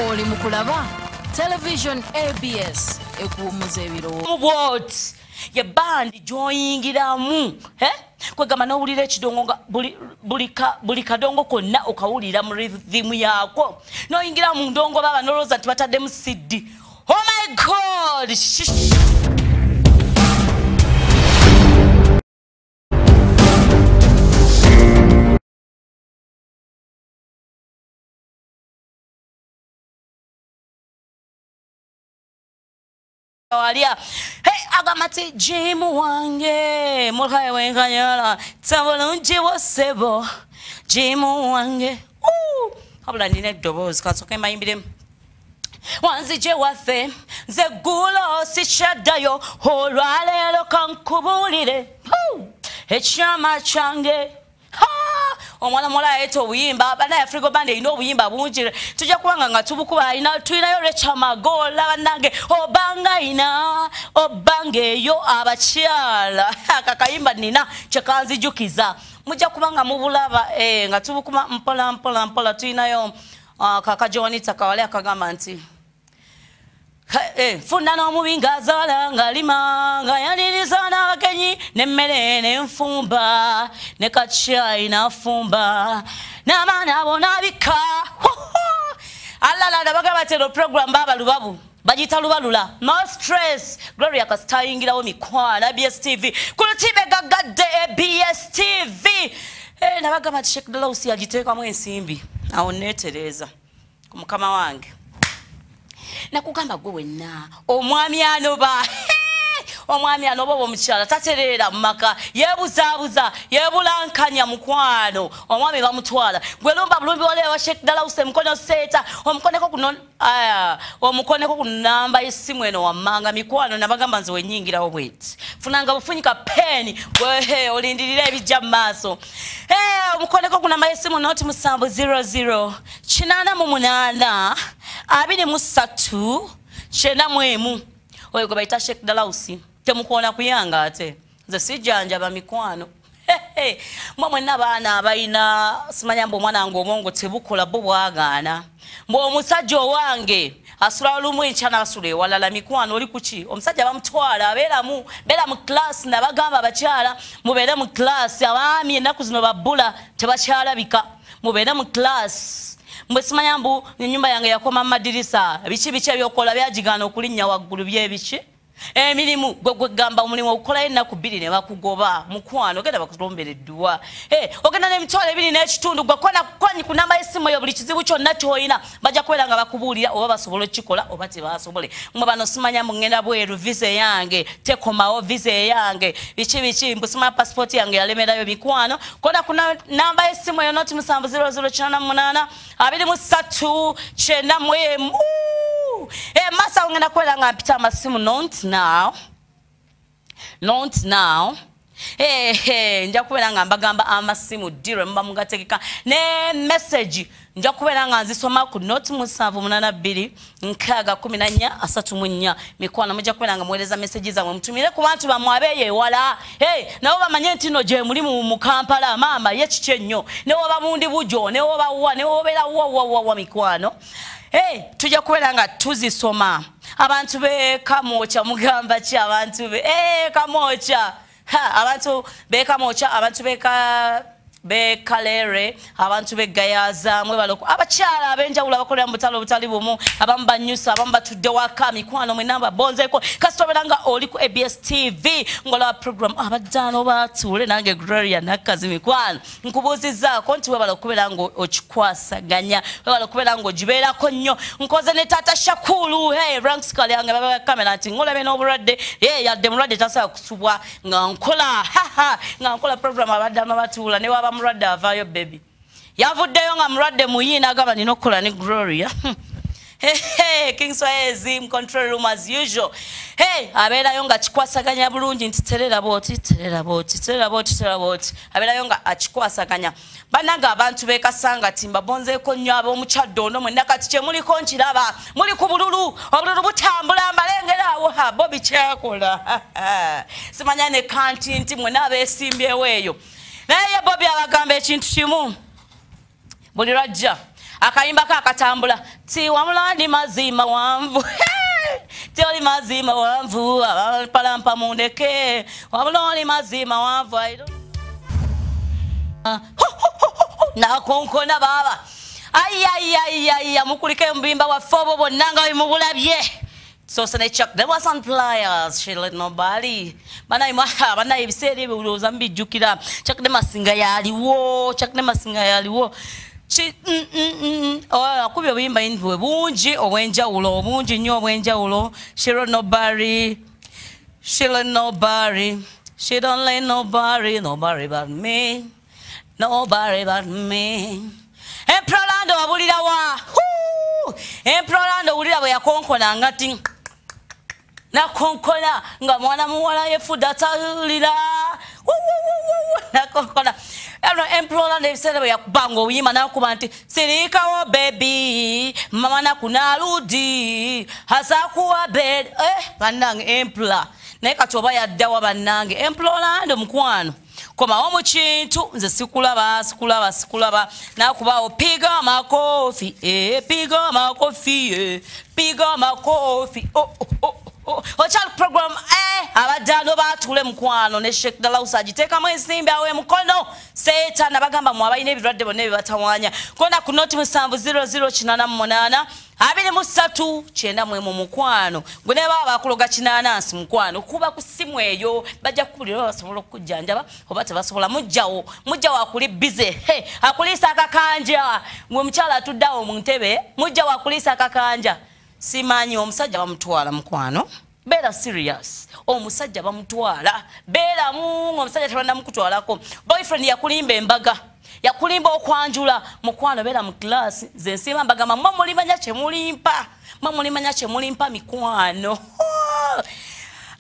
Oli mukulaba Television ABS ekuwummuza ebirowoozo. What? Ye bandi joyingiramu, eh? Kwegamba n'owulira ekidongo nga buli kadongo konna okawulira mu rhythm yaako. N'oyingira mu ndongo baba n'olowooza nti bataddemu CD. Oh my God! Walia. Hey, agamati Jimu wange mulhaye wenkanyala tabulungi wosebo Jimu wange. Habula nina eddoboozi kasooke mbayimbiremu. Wanzije waffe nze ggulo sikyaddayo olwaleero kankubuulire ekyama kyange. Omwana muwala ayeta obuyimba bannange Afrigo Band erina obuyimba bungi tujja kubanga nga tubukuba tulinayo Rachel Magola bannange obanga ina obanga eyo abakyala akakayimba nina kyekanzijukiza mujja kubanga mubulaba nga tubukuma mpola mpola mpola. Tulinayo kaka Joanita Kawale akagamba nti funa n'omubi ng'azaala ng'alima ng'ayaniriza n'abagenyi n'emmere n'enfumba ne kacyayi n'afumba n'abaana bo n'abika. Alalala bagamba nti eno program baaba lubabu bagiyita lubalula no stress. Gloria kasita ayingirawo mikwano ABS TV ku lutimbe gaggadde ABS TV. Nabagamba nti Sheikh Dalausi yagiteekamu ensimbi awo neetereeza ku mukama wange. Nakugamba gwe wenna omwami anoba omwami anoba omukyala tatereera mu maka yeebuzaabuza yeebulankanya mukwano omwami bamutwala gwe lumba bulumbi waleewa Sheikh Dalausi emikono seeta omukoneko kuno omukoneko ku namba y'essimu eno wammanga mikwano. Nabagamba nze wenyingirawo bweti funanga bufunyika peni gwe olindirira ebijja mu maaso. Omukoneko ku namba y'essimu noti 700 88 23 91. Oyo gwe bayita Sheikh Dalausi temukoona kuyanga ate nze sijjanjaba mikwano. Mwe mwenna abaana abalina simanya mbu omwana wange obwongo tebukola bo bwagaana mbu omusajja owange asula lumu enkya n'asula ewalala mikwano oli kuki omusajja bamutwala abeeramu beera mu class. Nabagamba abakyala mubeere mu class abaami ennaku zino babbula tebakyalabika mubeere mu class. Mbwe simanya mbu ennyumba yange yakoma mu madirisa biki biki ebyokola byagigaana okulinnya waggulu byebiki emirimu gwe gwegamba omulimu okukolayo ennaku 2 ne bakugoba mukwano ogenda bakulombera edduwa. Ogenda n'emitwalo 2 n'ekitundu gwe kona konyi ku namba y'essimu eyo buli kizibu kyonna ky'olina bajja kubeera nga bakubuulira oba basobola okukikola oba tebasobole. Mwe bano simanya mugenda bweru visa eyange tekomawo visa eyange biki biki mbu simanya pasipooti yange yalemerayo mikwano kona ku namba y'essimu eyo noti 700 88 23 91. Masa ngenda kubeera nga mpita amasimu not now not now. Nja kubeera nga mbagamba amasimu ddirwe muba mugategeka ne message nja kubeera nga nzisoma ku noti 782 6 14 34 mikwano mujja kubeera nga muweereza message zammwe mutumire ku bantu bammwe abeeyo ewala. Nabo bamanye nti no gye muli mu Kampala maama ye kiki ennyo ne woba mundi bujo ne woba wa ne wobeera wa wa wa mikwano. Tujja kubeera nga tuzisoma. Abantu be Kamwokya mugamba ki abantu be Kamwokya abantu be Kamwokya abantu be Kalere abantu be Gayaza mwe baloko abakyala abenjawulo abakolera mu butale obutali bumu abamu banyusa abamu batudde waka mikwano mwe namba bonzeko kasitobera nga oli ku ABS TV ng'olaba program abaddaano batuule nange Gloria Nakazi mikwano nkubuuzizzaako nti webala okubeera nga okikwasaganya webala okubeera nga ogibeerako nnyo. Nkoze ne taata Shakulu ranks kalyange baba kamera nti ng'olabe n'obulwadde yadde mulwadde tasobola kusubwa nga nkola nga nkola program abaddaano batuula ne waba mulwadde avaayo baby yavuddeyo nga mulwadde muyi n'agamba nina okukola ne Gloria. King Swahezi control room as usual. Abeerayo nga akikwasaganya bulungi nti terera bw'oti terera bw'oti terera bw'oti terera bw'oti abeerayo nga akikwasaganya. Bannange abantu b'e Kasangati mbabonzeeko nnyo ab'omukyaddo ono mwenna kati kye muliko nkiraba muli ku bululu obululu butambula mbalengera awo Bobi kyakola simanya ne kanti nti mwenna abeesimbyewo eyo. Naye Bobi abagamba ekintu kimu buli lwajja Akayimba ka akatambula ti wamulandi mazima wanvu. Ti oli mazima wanvu abapalampa mundeke. Wamulandi mazima wanvu. Nakonkona baba. Ai ai ai ai mukulike mbimba wa fobo bonna nga mubulabye. So sene Chuck there was some pliers she let nobody. Bana imwa bana ebiseera ebyo olowooza mbijjukira. Chuck ne Masinga yaliwo, Chuck ne Masinga yaliwo. Chi akubye obuyimba bwe bungi obw'enjawulo, obungi nnyo obw'enjawulo. She let nobody. She let nobody. She don't let nobody, nobody but me. Nobody but me. Emperor Lando wabulira wa. Emperor Lando wulira bwe yakonkona ngati nakonkona nga mwana muwala yefudde atawulira. Nakonkona. Emperor Lando ebiseera bwe yakubanga obuyimba n'akuba nti sirikawo baby mama nakunaludi hasakuwa bed. Bannange Emperor naye kati oba yaddawa bannange. Emperor Lando mukwano komawo mu kintu nze sikulaba sikulaba sikulaba nakubaawo piga makofi piga makofi piga makofi oh oh oh. Okyali program abaddaano baatuule mukwano ne Sheikh Dalausi agiteekamu ensimbi awo emukono seeta nabagamba mwe abalina ebirwadde bonna ebibatawaanya kona ku noti 70088 23 91 mu mukwano gwe ne baba bakuloga kinanansi mukwano kuba ku ssimu eyo bajja kukubulira basobola okukujjanjaba oba tebasobola. Mujjawo mujjawo akuli bize akuliisa akakanja gwe mukyala atuddeawo mu ntebe mujjawo akuliisa akakanja. Simanyi omusajja bamutwala mukwano beera serious omusajja bamutwala beera mu omusajja tebannamukutwalako. Boyfriend yakulimba embaga yakulimba okwanjula mukwano beera mu class nze nsiima mbagamba mwe mulimanya kye mulimpa mwe mulimanya kye mulimpa mikwano.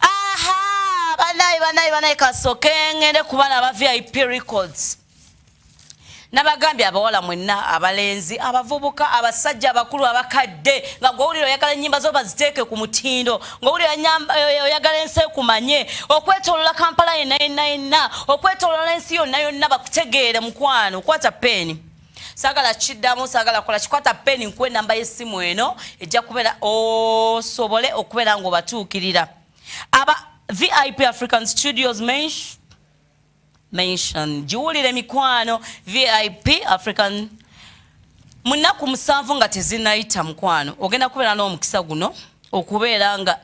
Aha banayi banayi banayi kasoke ngende ku baana aba VIP Records. Nabagambye abawala mwenna abalenzi abavubuka abasajja abakulu abakadde nga gw'owulira oyagala ennyimba zo baziteeke ku mutindo ng'owulira oyagala ensi ekumanye okwetoolola Kampala yenna yenna yenna okwetoolola ensi yonna yonna bakutegeere mukwano. Kwata peni saagala kiddamu saagala kola kikwata peni nkuwe ennamba y'essimu eno ejja kubeera osobole okubeera ng'obatuukirira. Aba VIP African Studios mention jiwulire mikwano VIP African munaku 7 nga tezinayita mukwano ogenda kubeera n'omukisa guno okubeera nga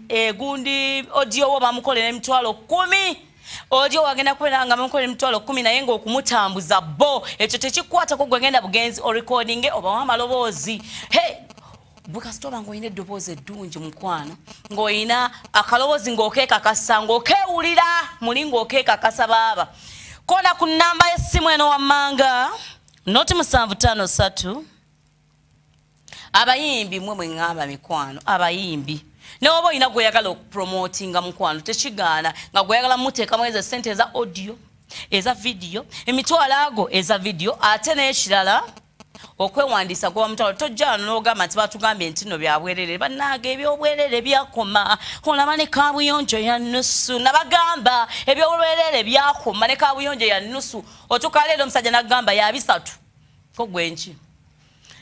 egundi audio wo bamukolera emitwalo 10 audio wagenda kubeera nga bamukolera emitwalo 10 naye ng'okumutambuza bo ekyo tekikwatako gwe genda bugenzi orecording obawa amaloboozi. Hey bukasitoba ng'olina eddoboozi eddungi mukwano ng'olina akaloboozi ng'okeekakasa ng'okeewulira muli ng'okeekakasa baaba. Kona ku nnamba y'essimu eno wammanga noti 753. Abayimbi mwe mwe ŋŋamba mikwano abayimbi n'oba olina gw'oyagala okupromotinga mukwano tekigaana nga gw'oyagala muteekamu ezo ssente eza audio eza video emitwalo ago eza video ate n'ekirala okwewandiisa gwa mutwalo tojja n'ogamba nti batugambye nti nno byabwerere bannange ebyobwerere byakoma olaba ne kabuyonjo ya nusu nabagamba ebyobwerere byakoma ne kabuyonjo ya nusu otuuka leero omusajja n'agamba ya 3 ko gwe nki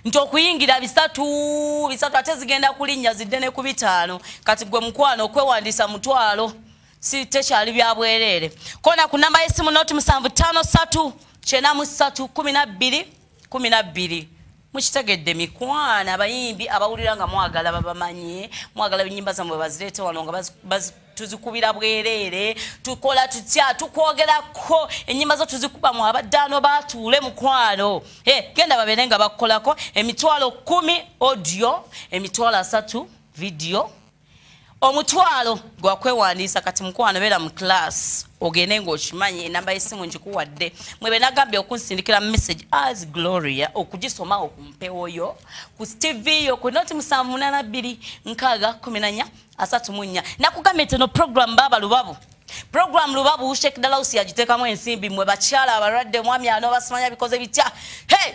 nti okuyingira 3 ate zigenda kulinnya zidde ne ku 5 kati gwe mukwano okwewandiisa mutwalo si tekyali byabwerere. Kona ku namba y'essimu noti 753 93 12 12. Mukitegedde mikwano abayimbi abawulira nga mwagala babamanye mwagala ennyimba zammwe bazireete wano nga tuzikubira bwereere tukola tutya tukwogerako ennyimba zo tuzikuba mu abaddaano batuule mukwano. Genda babeere nga bakukolako emitwalo 10 audio emitwalo 3 video omutwalo gwa kwewandiisa. Kati mukwano beera mu class ogende ng'okimanyi enamba y'essimu ngikuwadde mwebe nagambye okunsindikira message as Gloria okugisoma okumpewoyo ku TV yo ku noti 782 6 14 34. Nakugambye nti eno program baba lubabu program lubabu Sheikh Dalausi yagiteekamu ensimbi mwe bakyala abalwadde mwami ano basimanya bikoze bitya. Hey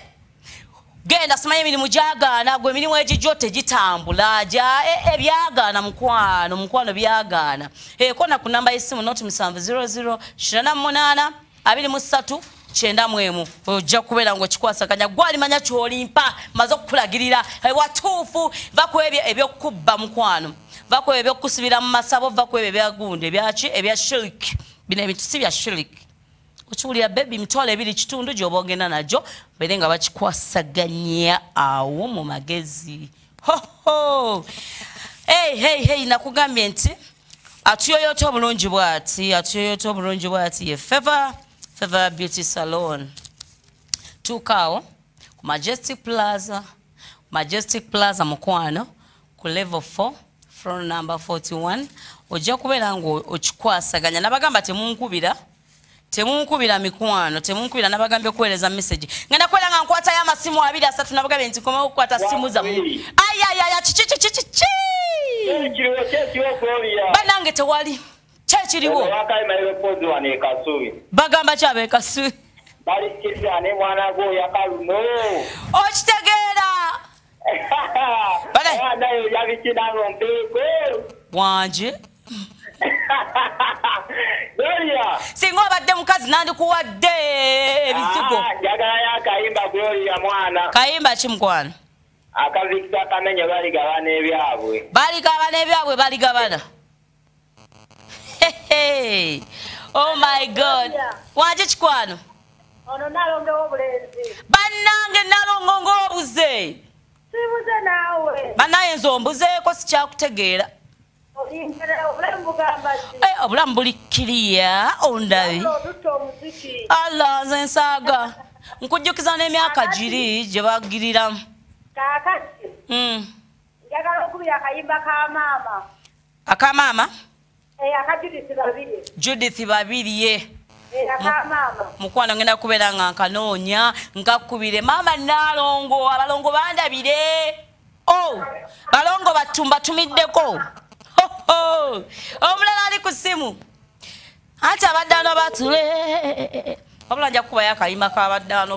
genda simanya emirimu gyagaana gwe emirimu egijjo tegitambula gya ebyagaana mukwano mukwano byagaana. Kona ku namba y'essimu noti 700 28 23 91 ojja kubeera ng'okikwasaganya gwalimanya ky'olimpa maze okukulagirira watuufu va ku ebyo ebyokubba mukwano va ku ebyo ebyokusibira mu masabo va ku ebyo ebyagundi ebyaki ebya shiriki bino ebintu si bya shiriki okiwulira bebi 2,200 gy'oba ogenda nagyo beere nga bakikwasaganya awo mu magezi hoho hey hey hey nakugambye nti atuyoyota obulungi bw'ati atuyoyota obulungi bw'ati ye Favor Beauty Salon tuukaawo ku Majestic Plaza mukwano ku level 4 floor number 41 ojja kubeera ng'okikwasaganya nabagamba temunkubira mikwano temunkubira nabagambye okuweereza message ngenda kubeera nga nkwatayo amasimu 2 3 nabagambye nti komawo okukwata simu zammwe ayayaya kiki kiki kiki banange tewali kyekiriwo bagamba ki ab'e Kasubi okitegeera wanje singa obadde mukazi nandikuwadde ebizigo kayimba ki mukwano akavikita Kamenyo baligabana ebyabwe baligabana ebyabwe baligabana. Hey, oh my God wanje kikwano ono nalongo obulenzi bannange nalongo ng'obuze sibuze naawe bannaye nze ombuzeeko sikyakutegeera obulamu buli kiriya ondabi Allah nze nsaaga nkujjukiza n'emyaka giri gye bagiriramu kaakati njagala okubira akayimba ka maama aka maama aka Judith Babirye Judith Babirye aka maama mukwano ngenda kubeera nga nkanoonya nkakubire maama Nalongo abalongo bandabire oh balongo batumiddeko omulala ali ku ssimu anti abaddaano batule wabula nja kukubayo akayimba k'abaddaano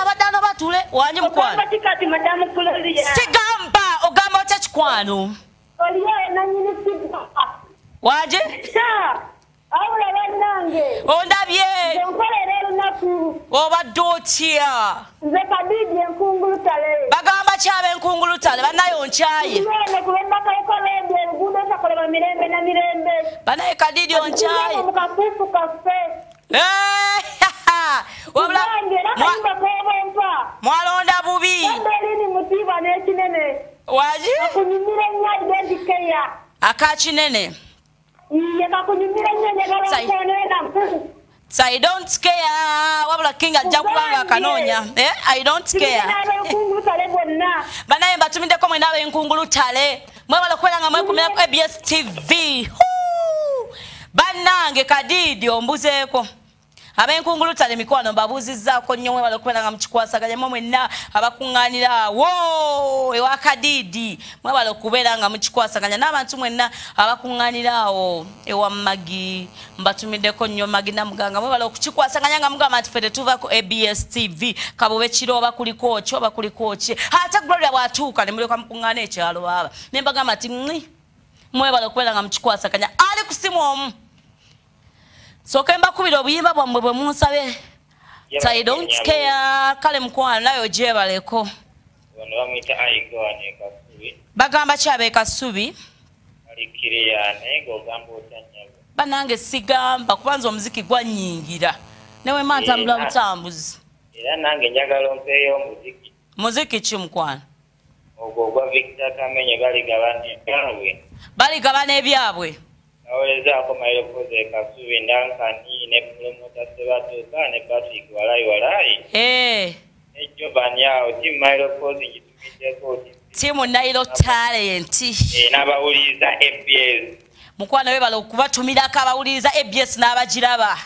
abaddaano batule wangi mukwano sigamba ogamba otya kikwano wanje ondabye obadde otya bagamba ki ab'enkungulutale bannaye onkyaye banaye Kadidi onkyaye wabula mwalonda bubi waji akakinene I don't care wabula king ajja kubanga akanoonya I don't care banaye mbatumiddeko mwena ab'enkungulutale mwebale okubeera nga mwekumira ku ABS TV bannange Kadidi ombuzeeko ab'enkungulutale mikwano mbabuuzizzaako nnyo mwebale okubeera nga mukikwasaganya mwe mwenna abakuŋŋaanira awo ewa Kadidi mwebale okubeera nga mukikwasaganya n'abantu mwenna abakuŋŋaanira awo ewa Magi mbatumiddeko nnyo Magi Namuganga mwebale okukikwasaganya nga mugamba nti ffe tetuva ku ABS TV kabube kiro oba kuliko ki oba kuliko ki ate Gloria bw'atuuka ne mulyoka mukuŋŋaana ekyalo baaba ne mbagamba nti mwebale okubeera nga mukikwasaganya ali ku simu omu soke mbakubira obuyimba bwammwe bwe munsabe I don't care kale mukwano naye ogyebaleko bagamba ki ab'e Kasubi bannange sigamba kubanza omuziki gwannyingira newe mma ntambula butambuzi era nange njagala ompeeyo omuziki muziki ki mukwano ogwo ogwa Victor Kamenyo baligabana ebyabwe baligabana ebyabwe awerezaako Mayirokoze e Kasubi Ndankani ne Pulomota Sebatuuka ne Patrick Walayi Walayi ne Jovan awo tiimu Mayirokoze ngitumiddeko tiimu Nairo Talent n'abawuliriza ABS mukwano webale okubatumirako abawuliriza ABS n'abagiraba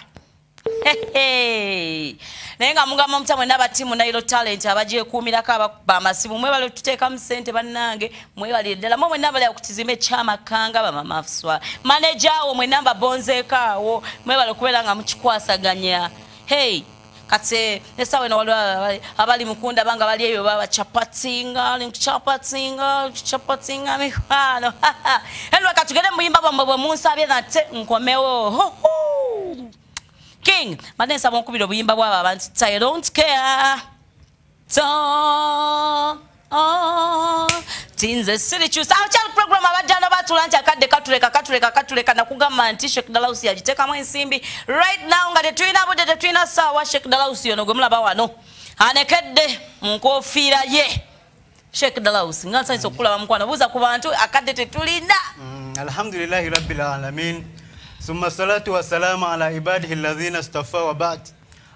naye nga mugamba mutya mwenna aba tiimu Nairo Talent abagyekuumirako abakuba amasimu mwebale tuteekamu ssente bannange mwebalire ddala mwe mwenna abali ku kizimbe ky'amakanga bamamafuswa maneja awo mwenna mbabonzeeko awo mwebale okubeera nga mukikwasaganya hey kati essaawa eno waliwo abali mukunda banga bali eyo babacapatinga chapatinga chapatinga mikwano anyway katugende mu buyimba bwammwe bwe munsabye nate nkomewo. King mbadde nsaba onkubira obuyimba bwabo abantu I don't care tinze sirikyusa. Awo kyali program abajjano batula nti akadde katuleka nakugamba nti Sheikh Dalausi yagiteekamu ensimbi right now nga tetulina budde, tetulina ssaawa. Sheikh Dalausi ono gwe mulaba wano anekedde mu nkofiira ye. Sheikh Dalausi nga nsanyuse okukulaba mukwano, buuza ku bantu akadde tetulina. Alhamdulillahi rabbil alamin summa salatu wassalamu ala ibadihi alladhina istafa wa ba'd.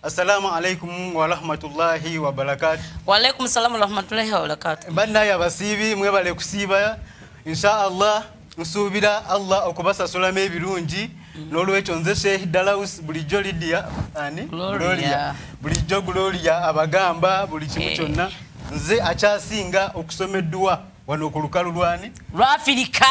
Assalamu alaikum wa rahmatullahi wa barakatuh. Wa alaikum salam wa rahmatullahi wa barakatuh. Bannaye abasiibi mwebale kusiiba, insha Allah nsuubira Allah okubasasulamu ebirungi. N'olwekyo nze Sheikh Dalausi bulijjo Lydia ani Gloria, bulijjo Gloria abagamba buli kimu kyonna, nze akyasinga okusoma edduwa wano ku lukalu lwani lw'Afirika.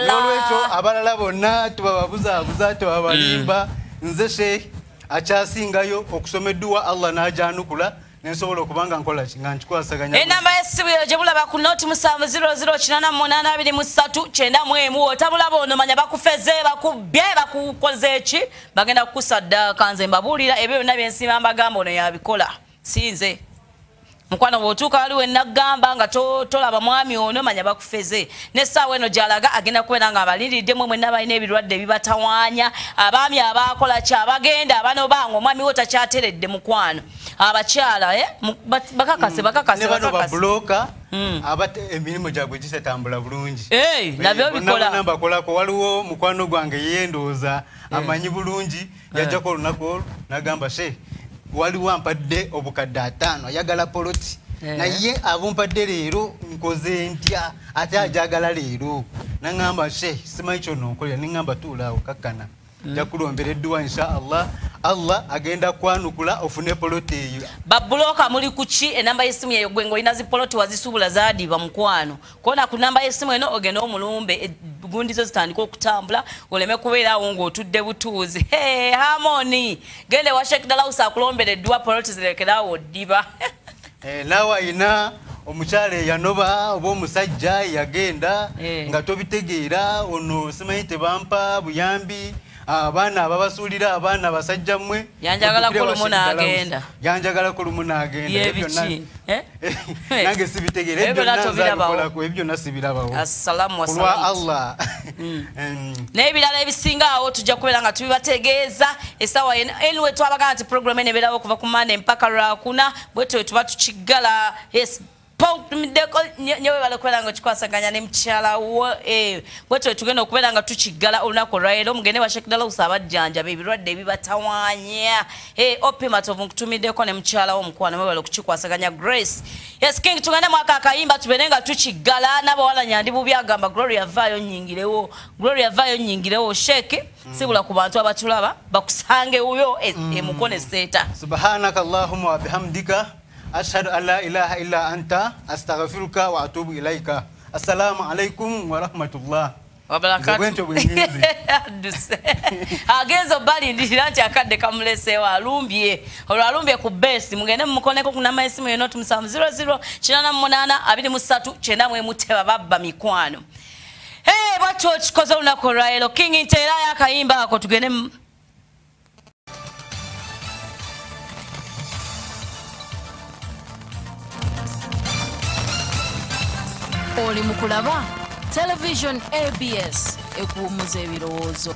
N'olwekyo abalala bonna tubababuzaabuza tubabalimba, nze Sheikh akyasingayo okusoma edduwa Allah n'ajanukula nensobola okubanga nkola ki nga nkikwasaganya. Enamba y'essimu eyo gye mulaba ku noti 7008823 91 otabulaba ono manya bakufeze, bakubbye, bakukoze eki, bagenda kukusaddaaka. Nze mbabuulira ebyo byonna bye nsiima mbagamba ono yabikola, si nze. Mukwano bw'otuuka waliwo enagamba nga tolaba mwami ono manya bakufeze. N'essaawa eno gy'alaga agenda kubeera nga abalindiriddemu mwenna balina ebirwadde ebibatawaanya, abaami abaakola ki, abagenda abanobanga omwami wo takyateredde mukwano, abakyala bakakase bakakase ne bano babuloka abate emirimu gyabwe gitatambula bulungi. Nabyo bikola. Bakolako. Waliwo mukwano gwange ye ndowooza amanyi bulungi, yajjako olunaku olwo n'agamba Sheikh waliwo ampadde obukadde 5 ayagala poloti, naye abumpadde leero nkoze ntya ate ajagala leero. Naŋŋamba Sheikh simanyi kyononkolera, neŋŋamba tuulaawo kakkana, nja kulombera edduwa insha Allah, Allah agenda kwanukula ofune poloti eyo. Babuloka muli kuki? Enamba y'essimu eyo gwe ng'olina zi poloti wazisuubula zaadiba mukwano, kona ku namba y'essimu eno ogende omulumbe gundi zo zitandika okutambula oleme kubeera awo ng'otudde butuuzi. Hey, Harmony gende wa Sheikh Dalausi akulombera edduwa poloti zirekeraawo oddiba. Naawe ayina omukyala eyanoba oba omusajja yagenda nga tobitegeera, ono simanyi tebampa buyambi, abaana ababasuulira abaana basajja mmwe, yanjagalako lumu n'agenda, yanjagalako lumu n'agenda. Nange sibitegeera ebyo byonna, ebyo byonna sibirabawo. Assalamu kulwa Allah. N'ebirala ebisinga awo tujja kubeera nga tubibategeeza essaawa eno. Anyway, twabagamba nti program eno ebeerawo okuva ku Mande mpaka Lwakuna, bwetyo tuba tukiggala. Yes, nyewe bale kubeera nga okikwasaganya ne mukyala wo, bwetyo tugenda okubeera nga tukiggala olunaku olwaleero. Mugende wa Sheikh Dalausi abajjanjaba ebirwadde ebibatawaanya. Opi Matovu nkutumiddeko ne mukyala wo omukwano, mwebale okukikwasaganya Grace. Yes King, tugende mwaka akayimba tubeere nga tukiggala. N'abawala Nyandi bubi agamba Gloria vaayo nnyingirewo, Gloria vaayo nnyingirewo. Sheikh sibula ku bantu abatulaba bakusange wuyo emukono eseeta. Subhanaka Allahumma wa bihamdika ashhadu an la ilaha illa anta astaghfiruka wa atubu ilaika. Assalamu alaikum wa rahmatullah wa barakatuh. Agenza obalindirira nti akadde kamuleseewo alumbye, olwo alumbye ku besi. Mugende mumukoneko ku namba y'essimu eno 700 88 23 91 teba babba mikwano. Bwatyo okikoze olunaku olwaleero. King nteerayo akayimba ako tugende. Oli mukulaba Television ABS ekuwummuza ebirowoozo.